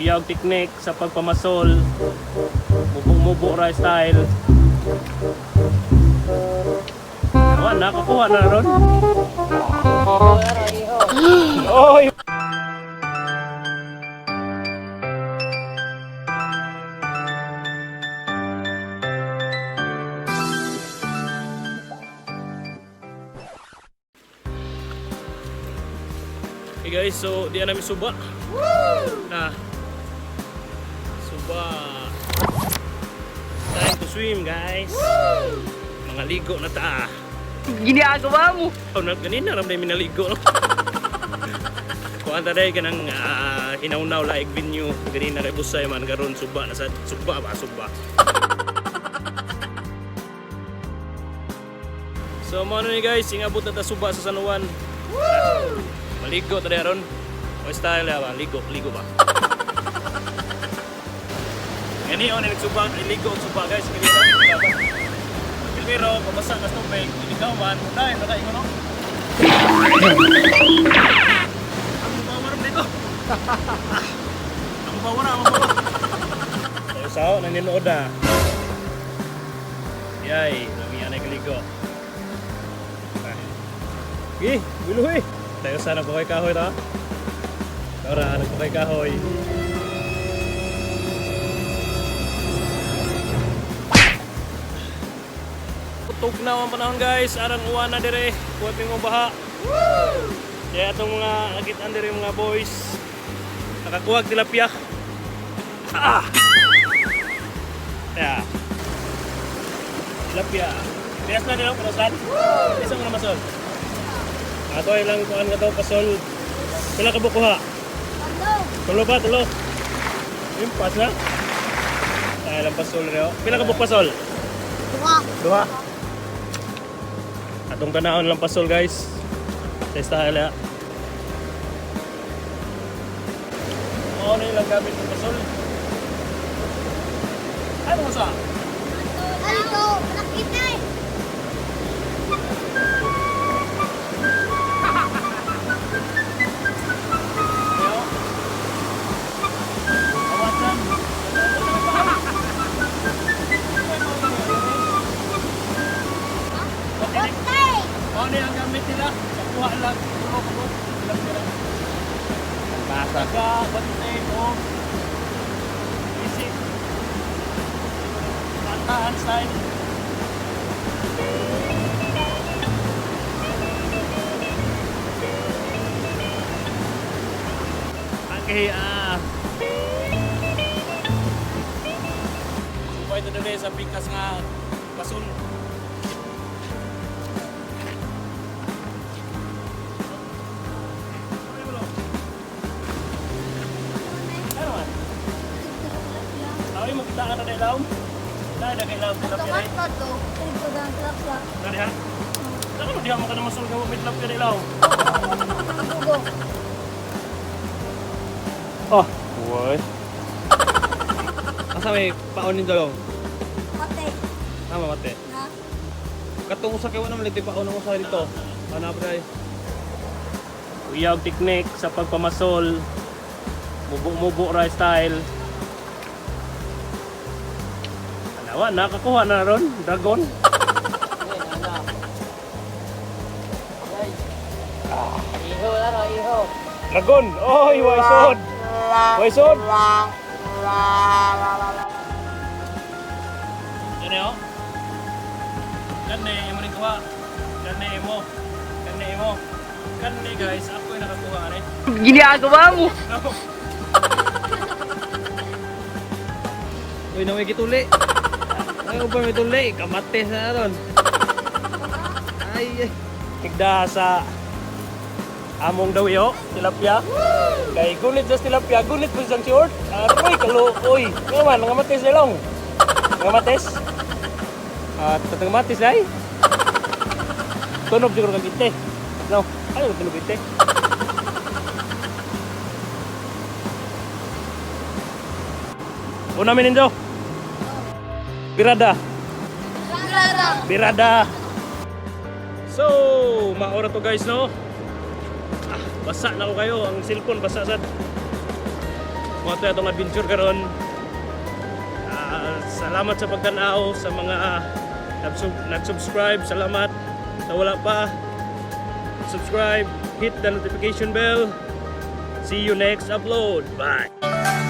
Uyag teknik sa pagpamasol. Mubo-mubo ra style. Wala, nakakuha na ron. Oy! Hey guys, so di na namin suba. Na. Suba. Time to swim, guys. Mga ligo na ta. Ginagawa mo. Oh, na ganina ram na naligo. No? Kuan ta day kanang hinawnaw laig venue ganina kay busay man karon suba na sa suba ba suba. So mo ni guys, ingabot na ta suba sa San Juan. Maligo ta day ron. O style ba, ligo, ligo ba. Gani on nagsuba, ligo og suba guys, gani na. Pero pabasa ka sa tubig, ikaw man, dahil nakaingon no. Ang bawa rin dito. Ang bawa na, ang bawa. Tayo sao, naninood na. Yay, lamian ay kaligo. Gi, biluhi. Tayo sana po kay kahoy ta. Tara, nagpo kay kahoy. Tug na ang panahon guys, arang uwan na dire. Kuwat mo baha. Kaya itong mga nakitaan dire mga boys. Nakakuha og tilapia. Ah! Yeah. Tilapia. Piyas na nila panasan. Isa mo na masol. Ato ay lang kuan nga daw pasol. Pila ka bukuha? Tulo ba tulo? Yung pas na. Ay lang pasol reo. Pila ka buk pasol? Duha. Duha. Atong tanahon lang pasol guys. Sa style ya. Oo na ilang gamit ng pasol. Ano mo sa? Alito, nakita eh. Ayo. Awasan. Okay. Patay. Ano ang gamit nila? Sa kuha lang. Tulo ko po. Ilang sila. Basa. Taga, bantay o isip. Kantahan style. Okay, ah. Supay ito dali sa pikas nga pasun. Ano man? Ay, makita ka na na ilaw. Na kay ilaw tilapia Tungan rin. pa to. Ito ang tilapia. Na diha. Saan mo diha mo ka na masul nga may tilapia na ilaw? Dugo. Oh, why? Asa may paon ni dalong? Patay. Tama mate. Na. Katong usa kay wala man dito paon ang usa dito. Ano pa dai? Uyag teknik sa pagpamasol. Mubo-mubo ra style. Anawa, nakakuha na ron. Dragon. Iho na iho. Dragon! Oy, waisod! Waisod! Yan eh, oh. Kani, imo rin kuha. Kani imo. Kani imo. Kani guys, ako yung nakakuha ni. Ginagawa mo. No. Uy, naway gituli. Ay, uban may tuli. Kamate sa aron. Ay, ay. Tigda sa among dawiyo, tilapia. Kay gulit sa tilapia, gulit po siyang short. Aroy, kaluoy. Nga man, nga matis nilong. Nga matis. At tatang matis ay. Tunog siguro kang ite. No, ano tunog ite? Una minindo. Birada. Rara. Birada. So, maora to guys, no? Ah, basa na ko kayo. Ang cellphone, basa sad. Mao to atong adventure karon. Salamat sa pagtanaw sa mga nag-subscribe, salamat. Sa wala pa, subscribe, hit the notification bell. See you next upload. Bye.